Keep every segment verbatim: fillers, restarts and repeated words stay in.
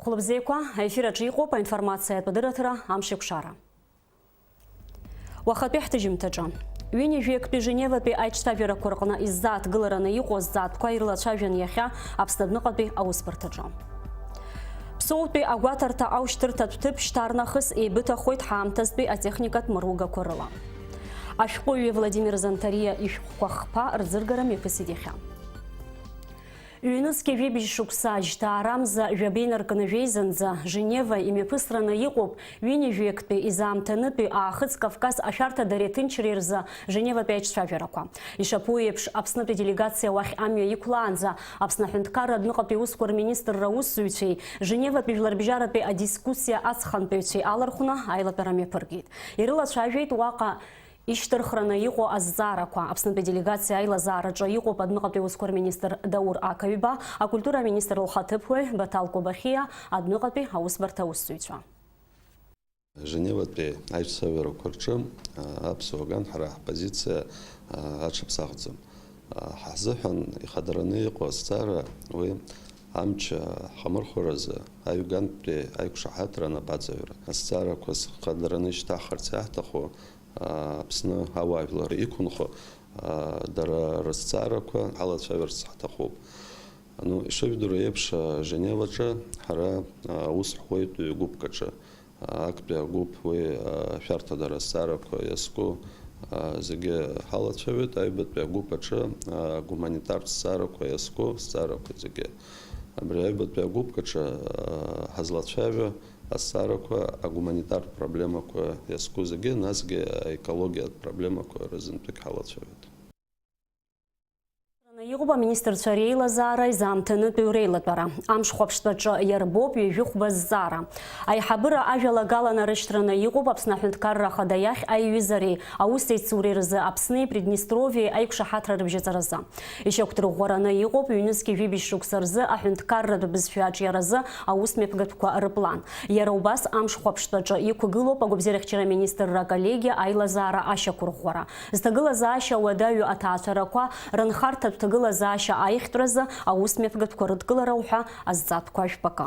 Хәлыбзиақәа, аефир аҿы иҟоуп аинформациатә адырраҭара Амшеикәшара. Уахатәи ҳҭыжьымҭаҿы. Ҩынҩажәи актәи Женеватәи аиҿцәажәарақәа рҟны иззааҭгылараны иҟоу азҵаатәқәа ирылацәажәан иахьа Аԥсны адәныҟатәи аусбарҭаҿы. Ԥсоутәи агәаҭарҭа аушьҭырҭатә ҭыԥ шьҭарнахыс еибыҭахоит ҳаамҭазтәи атехникатә мыругақәа рыла. Ашәҟәыҩҩы Владимир Занҭариа ишәҟәқәа хԥа рӡыргара мҩаԥысит иахьа. Ҩнызқьи жәибжь шықәса жьҭаарамза жәабеи наркны жәеизанӡа Женева имҩаԥысраны иҟоуп ҩынҩажәи актәи изаамҭанытәи Аахыҵ Кавказ ашәарҭадареи аҭынчреи рзы Женеватәи аиҿцәажәарақәа. Ишаԥу еиԥш, Аԥснытәи делегациа уахь амҩа иқәлаанӡа Аԥсны аҳәынҭқарра адәныҟатәи усқәа рминистрра аусзуҩцәеи Женеватәи жәларбжьаратәи адискуссиа аҵхантәаҩцәеи алархәны аилатәара мҩаԥыргеит. Ирылацәажәеит уаҟа ишьҭырхраны иҟоу азҵаарақәа. Аԥснытәи делегациа аилазаараҿы иҟоуп адәныҟатәи усқәа рминистр Даур Ақаҩба, акультура аминистр лхаҭыԥуаҩ Баҭал Кобахьиа, адәныҟатәи аусбарҭа аусзуҩцәа. Женеватәи аиҿцәажәарақәа рҿы, а, аԥсуа ган ҳара ҳпозициа, а, аҽаԥсахӡам. А, ҳзыҳәан ихадараны иҟоу азҵаара уи амч, а, ҳхамырхәаразы аҩгантәи аиқәшаҳаҭра анапаҵаҩра. Азҵаарақәа зхадараны ишьҭаҳхырц иаҳҭаху, а, Аԥсны ауаажәлар иқәынхо, а, дара рызҵаарақәа ҳалацәажәарц ҳҭахуп. Ну, ишыжәдыруа еиԥш, а, Женеваҿы ҳара, а, аус ҳуеит ҩ-гәыԥк аҿы. А, актәи агәыԥ уи, а, ашәарҭадара азҵаарақәа иазку, а, зегьы ҳалацәажәоит. Аҩбатәи агәыԥ аҿы, а, гуманитартә зҵаарақәа иазку азҵаарақәа зегьы. Абри аҩбатәи агәыԥк аҿы, а, ҳазлацәажәо азҵаарақәа агуманитартә проблемақәа иазку зегьы, насгьы аекологиатә проблемақәа рызынтәык ҳалацәажәоит. Иҟоуп аминистрцәа реилазаара изаамҭанытәи реилатәара. Амш хәаԥштәаҿы иарбоуп ҩажәи хәба зҵаара. Аиҳабыра ажәалагала нарышьҭраны иҟоуп Аԥсны Аҳәынҭқарра Ахада иахь аиҩызареи аусеицуреи рзы Аԥсни Приднестровиеи аиқәшаҳаҭра рыбжьаҵаразы. Ишьақәдырӷәӷәараны иҟоуп ҩнызқьи жәибжь шықәса рзы аҳәынҭқарратә бызшәа аҿиаразы аусмҩаԥгатәқәа рыплан. Иара убас амш хәаԥштәаҿы иқәгылоуп агәабзиарахьчара аминистрра аколлегиа аилазаара ашьақәырӷәӷәара. Зҭагылазаашьа уадаҩу аҭаацәарақәа рынхарҭатә ҭагылазаашьа аихтәразы аусмҩаԥгатәқәа рыдкылара уҳәа азҵаатәқәа жәпакы.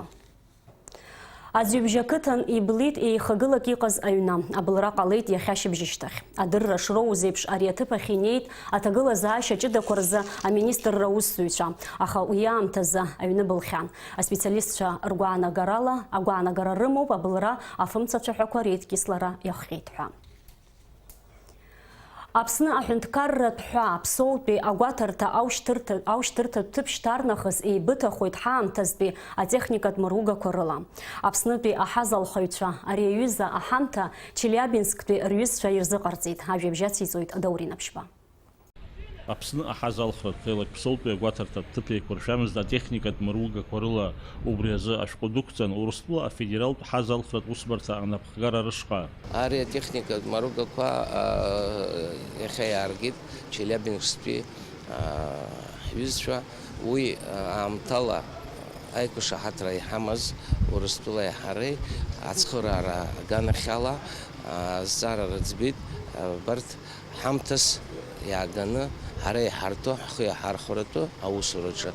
Аӡҩыбжь ақыҭан иблит еихагылак иҟаз аҩны. Абылра ҟалеит иахьа шьыбжьышьҭахь. Адырра шроуз еиԥш, ари аҭыԥ ахь инеит аҭагылазаашьа ҷыдақәа рзы аминистрра аусзуҩцәа, аха уи аамҭазы аҩны былхьан. Аспециалистцәа ргәаанагарала, агәаанагара рымоуп абылра афымцацәаҳәақәа реидкьыслара иахҟьеит ҳәа. Аԥсны аҳәынҭқарратә ҳәаа Ԥсоутәи агәаҭарҭа аушьҭырҭа-, аушьҭырҭатә ҭыԥ шьҭарнахыс еибыҭахоит ҳаамҭазтәи атехникатә мыругақәа рыла. Аԥснытәи аҳазалхаҩцәа ари аҩыза аҳамҭа Челиабинсктәи рҩызцәа ирзыҟарҵеит, ажәабжь ациҵоит Даур Инаԥшьба. Аԥсны аҳазалхратә хеилак Ԥсоутәи агәаҭарҭатә ҭыԥ еиқәыршәамызт атехникатә мыругақәа рыла, убри азы ашәҟәы дықәҵан, Урыстәыла афедералтә ҳазалхратә усбарҭа анапхгара рышҟа. Ари атехникатә мыругақәа, аа, иахьа иааргеит Челиабинсктәи, аа, ҳҩызцәа. Уи, аа, аамҭала аиқәшаҳаҭра иҳамаз Урыстәылеи ҳареи ацхыраара аганахьала, аа, азҵаара рыӡбеит, аа, абарҭ ҳамҭас иааганы ҳара иҳарҭо, ҳхы иаҳархәаратәы аусураҿы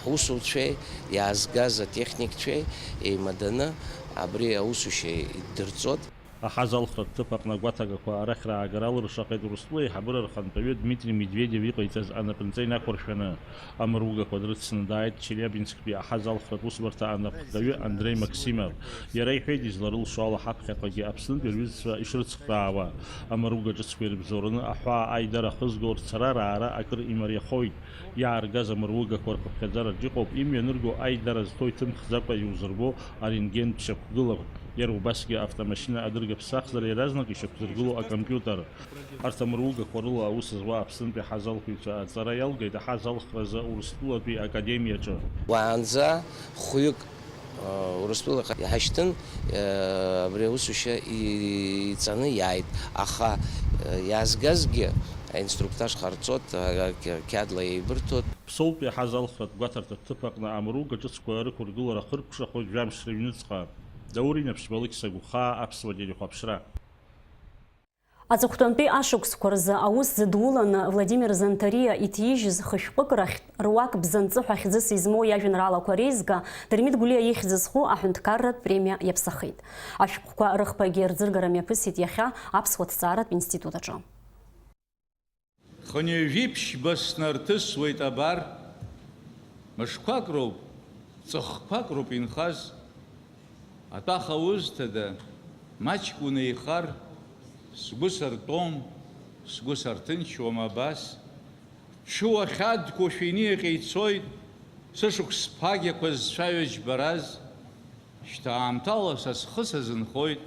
ҳусуцәеи иаазгаз атехникцәеи еимаданы абри аусушьа иддырҵоит. Аҳазалхратә ҭыԥ аҟны агәаҭагақәа арахь раагара алыршахеит Урыстәыла аиҳабыра рхантәаҩы Дмитри Медведев иҟаиҵаз анапынҵа инақәыршәаны. Амыругақәа дрыцны дааит Челиабинсктәи аҳазалхратә усбарҭа анапхгаҩы Андреи Максимов. Иара иҳәеит, изларылшо ала ҳаԥхьаҟагьы Аԥснытәи рҩызцәа ишрыцхраауа. Амыруга ҿыцқәа ирыбзоураны аҳәаа аидара ахызго рцара-раара акыр имариахоит. Иааргаз амыругақәа рхыԥхьаӡараҿ иҟоуп имҩанырго аидара зҭо иҭымхӡакәа иузырго арентгентә шьақәгылақәа, иара убасгьы автомашьына адырга ԥсахзар иаразнак ишьақәзыргыло акомпиутер. Арҭ амыругақәа рыла аус зуа Аԥснытәи аҳазалхыҩцәа аҵара иалгеит аҳазалхразы Урыстәылатәи академиаҿы. Уаанӡа хәҩык Урыстәылаҟа иҳашьҭын, абри аусушьа иҵаны иааит, аха иаазгазгьы аинструктаж ҟарҵот, қьаадла еибырҭот. Ԥсоутәи аҳазалхратә гәаҭарҭатә ҭыԥ аҟны амыруга ҿыцқәа рықәыргылара хыркәшахоит жәамш рыҩныҵҟа. Даур Инаԥшьба, Алықьса Гәхаа, Аԥсуа телехәаԥшра. Аҵыхәтәантәи ашықәсқәа рзы аус зыдуланы Владимир Занҭариа иҭижьыз хышәҟәык рахьтә руак Бзанҵы ҳәа хьӡыс измоу иажәеинраалақәа реизга Дырмит Гәлиа ихьӡ зху аҳәынҭқарратә премиа иаԥсахеит. Ашәҟәқәа рыхԥагьы рӡыргара мҩаԥысит иахьа Аԥсуа ҭҵааратә институт аҿы. Хынҩажәи ԥшьба снарҭысуеит абар, мышқәак роуп, ҵыхқәак роуп инхаз. Атәаха узҭада, маҷк унеихар, сгәы сыртәом, сгәы сарҭынчуам абас. Ҽы уахьадқәоушәа иниаҟьа ицоит, сышықәс ԥагьақәа зцәаҩа џьбараз. Шьҭа аамҭала са схы сазынхоит,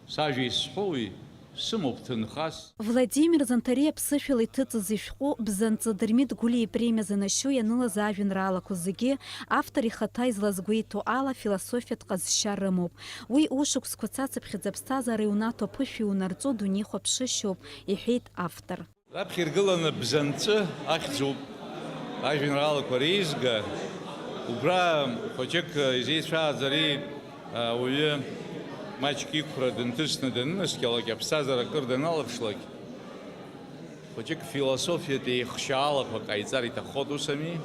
сажәа исҳәоуи, сымоуп ҭынхас. Владимир Занҭариа ԥсышәала иҭыҵыз ишәҟәы Бзанҵы Дырмит Гәлиа ипремиа занашьоу ианылаз ажәеинраалақәа зегьы автор ихаҭа излазгәеиҭо ала философиатә ҟазшьа рымоуп. Уи ушықәсқәа цацыԥхьаӡа аԥсҭазаара иунаҭо аԥышәа иунарҵо дунеихәаԥшышьоуп, иҳәеит автор. Раԥхьа иргыланы Бзанҵы ахьӡуп ажәеинраалақәа реизга. Убра хәыҷык изеицәааӡари, ауаҩы маҷк иқәра дынҭысны данынаскьалак, аԥсҭазаара акыр даналаԥшлак, хәыҷык философиатә еихшьаалақәак ҟаиҵар иҭаххот, усами?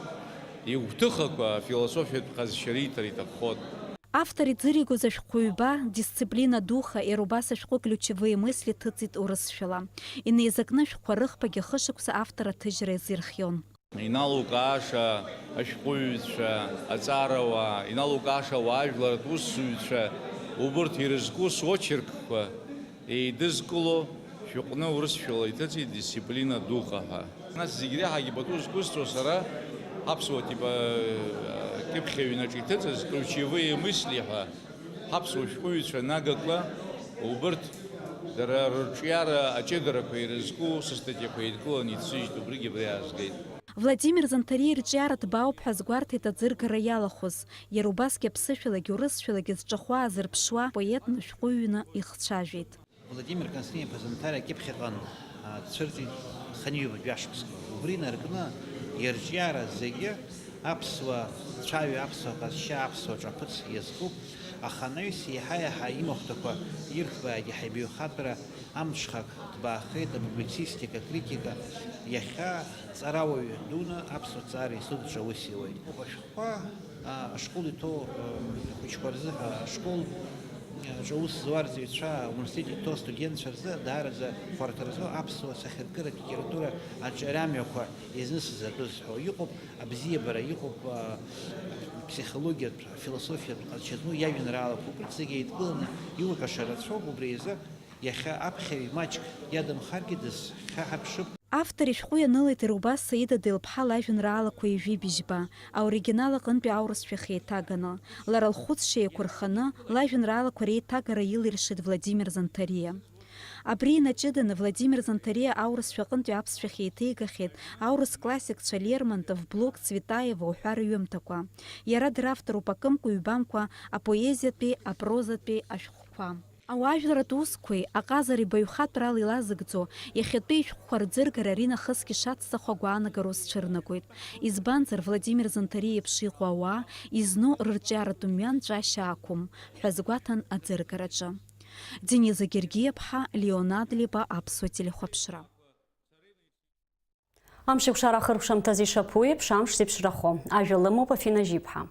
Игәҭыхақәа афилософиатә ҟазшьа риҭар иҭаххот. Автор иӡыригоз ашәҟәқәа ҩба, Дисциплина духа, иара убас ашәҟәы Ключевые мысли ҭыҵит урысшәала. Инеизакны ашәҟәқәа рыхԥагьы хышықәса автор аҭыжьра иазирхион. Иналукааша ашәҟәыҩҩцәа, аҵарауаа, иналукааша ауаажәларратә усзуҩцәа, убырҭ ирызку сочеркқәа еидызкыло шәҟәны урысшәала иҭыҵит Дисциплина духа ҳәа. Нас зегь реиҳагьы пату зқәысҵо сара, ҳаԥсуа типа, э, кьыԥхьаҩнаҿ иҭыҵыз Ключевые мысли ҳәа, ҳаԥсуа шәҟәыҩҩцәа нагақәа, убырҭ дара рырҿиара аҷыдарақәа ирызку сыстатиақәа еидкыланы ицәыжьит, убригьы абра иаазгеит. Владимир Занҭариа ирҿиара ҭбаауп ҳәа азгәарҭеит аӡыргара иалахәыз, иара убасгьы аԥсышәалагьы урысшәалагьы зҿахәы аазырԥшуа поетны шәҟәыҩҩны ихцәажәеит. Владимир Константин-иԥа Занҭариа акьыԥхьаҟан, а, дцәырҵит хынҩажәи жәашықәсқәа. Убри инаркны ирҿиара зегьы аԥсуа цәаҩа, аԥсуа ҟазшьа, аԥсуа ҿаԥыц иазкуп, аха анаҩс еиҳа-еиҳа имахәҭақәа ирҭбааит иаҳа ибаҩхатәра амҽхак ҭбаахеит, апублицистика, акритика. Иахьа ҵарауаҩ дуны аԥсуа ҭҵаара институт аҿы аус иуеит. Ашәҟәқәа, а, ашкол иҭоу, а, ахәыҷқәа рзы ҳәа ашкол, а, аҿы аус зуа арҵаҩцәа, ауниверситет иҭоу астудентцәа рзы даараӡа хәарҭа рзу аԥсуа сахьаркыратә литература аҿиара амҩақәа изнысыз атәы зҳәо иҟоуп, абзиабара иҟоуп, а, ԥсихологиатә, философиатә ҟазшьа змоу иажәеинраалақәа, убырҭ зегьы еидкыланы иуҳәаша рацәоуп, убри азы иахьа аԥхьаҩ маҷк иадамхаргьы дызхьаҳарԥшып. Автор ишәҟәы ианылеит иара убас Саида Делԥҳа лажәеинраалақәа ҩажәи быжьба, аоригинал аҟынтәи аурысшәахь еиҭаганы, лара лхәыцшьа еиқәырханы, лажәеинраалақәа реиҭагара илиршеит Владимир Занҭариа. Абри инаҷыданы Владимир Занҭариа аурысшәа аҟынтәи аԥсшәахь еиҭеигахьеит аурыс классикцәа Лермонтов, Блок, Цветаева уҳәа рыҩымҭақәа. Иара дравторуп акымкәа-ҩбамкәа апоезиатәи, апрозатәи ашәҟәқәа. Ауаажәларратә усқәеи аҟазареи баҩхатәрала илазыгӡо, иахьатәи ишәҟәқәа рӡыргара аринахысгьы шацҵахо агәаанагара узцәырнагоит. Избанзар, Владимир Занҭариа еиԥш иҟоу ауаа изну рырҿиаратә мҩа нҵәашьа ақәым, ҳәа азгәаҭан аӡыргараҿы. Дениза Гергиаԥҳа, Леонид Либа, Аԥсуа телехәаԥшра. Амшеикәшара ахыркәшамҭазы ишаԥу еиԥш, амш зеиԥшрахо. Ажәа лымоуп Афина Жьиԥҳа.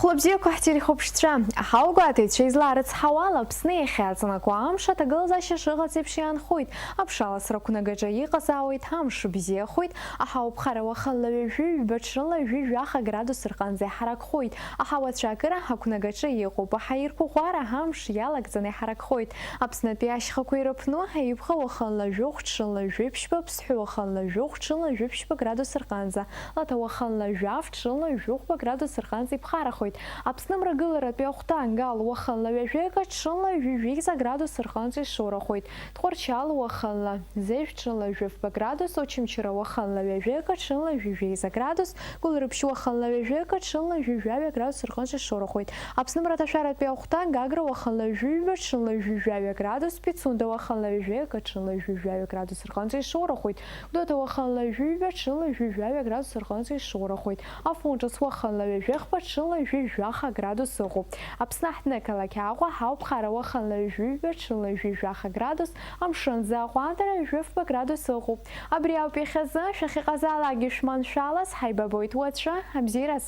Хәлабзиақәа ҳтелехәаԥшцәа, аҳауагәаҭаҩцәа излаарыцҳауала, Аԥсны иахьаҵанакуа амш аҭагылазаашьа шыҟац еиԥш иаанхоит, аԥшаласра ақәнагаҿы иҟазаауеит, амш бзиахоит, аҳауа ԥхара уахынла ҩажәи ҩба ҽынла ҩажәи жәаха градус рҟынӡа иҳаракхоит, аҳауа ацәаакыра ақәнагаҿы иҟоуп, аҳаирқәыӷәӷәара амш иалагӡаны иҳаракхоит, Аԥснытәи ашьхақәа ирыԥну, аиԥха уахынла жәохә ҽынла жәеиԥшьба, ԥсҳәы уахынла жәохә ҽынла жәеиԥшьба градус рҟынӡа, лаҭа уахынла жәаф ҽынла жәохәба градус рҟынӡа иԥхарахоит. Аԥсны мрагыларатәи ахәҭа Нгал уахынла ҩажәи акы, ҽынла ҩажәи жәеиза градус рҟынӡа ишоурахоит. Тҟәарчал уахынла зежә, ҽынла жәафба градус, Очамчыра уахынла ҩажәи акы, ҽынла ҩажәи жәеиза градус, Гәылрыԥшь уахынла ҩажәи акы, ҽынла ҩажәи жәаҩа градус рҟынӡа ишоурахоит. Аԥсны мраҭашәаратәи ахәҭа Гагра уахынла ҩажәи ҩба, ҽынла ҩажәи жәаҩа градус, Пицунда уахынла ҩажәи акы, ҽынла ҩажәи жәаҩа градус рҟынӡа ишоурахоит. Гәдоуҭа уахынла ҩажәи ҩба, ҽынла ҩажәи жәаҩа градус рҟынӡа ишоурахоит. Афон ҿыц уахынла ҩажәи хԥа, ҽынла ҩажәи жәаха градус ыҟоуп. Аԥсны аҳҭнықалақь Аҟәа ҳауп, Хара уахынла ҩажәи ҩба, ҽынла ҩажәи жәаха градус, амшын аӡы аҟәандара ҩажәи фба градус ыҟоуп. Абри ауп иахьазы, шәахьыҟазаалакгьы шәманшәалаз, ҳаибабоит уаҵәы, абзиараз.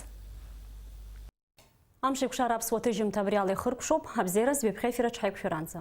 Амш еиқәшара аԥсуа ҭыжьымҭа абри ала ихыркәшоуп, абзиараз ҩаԥхьа ефир аҿы ҳаиқәшәаранӡа.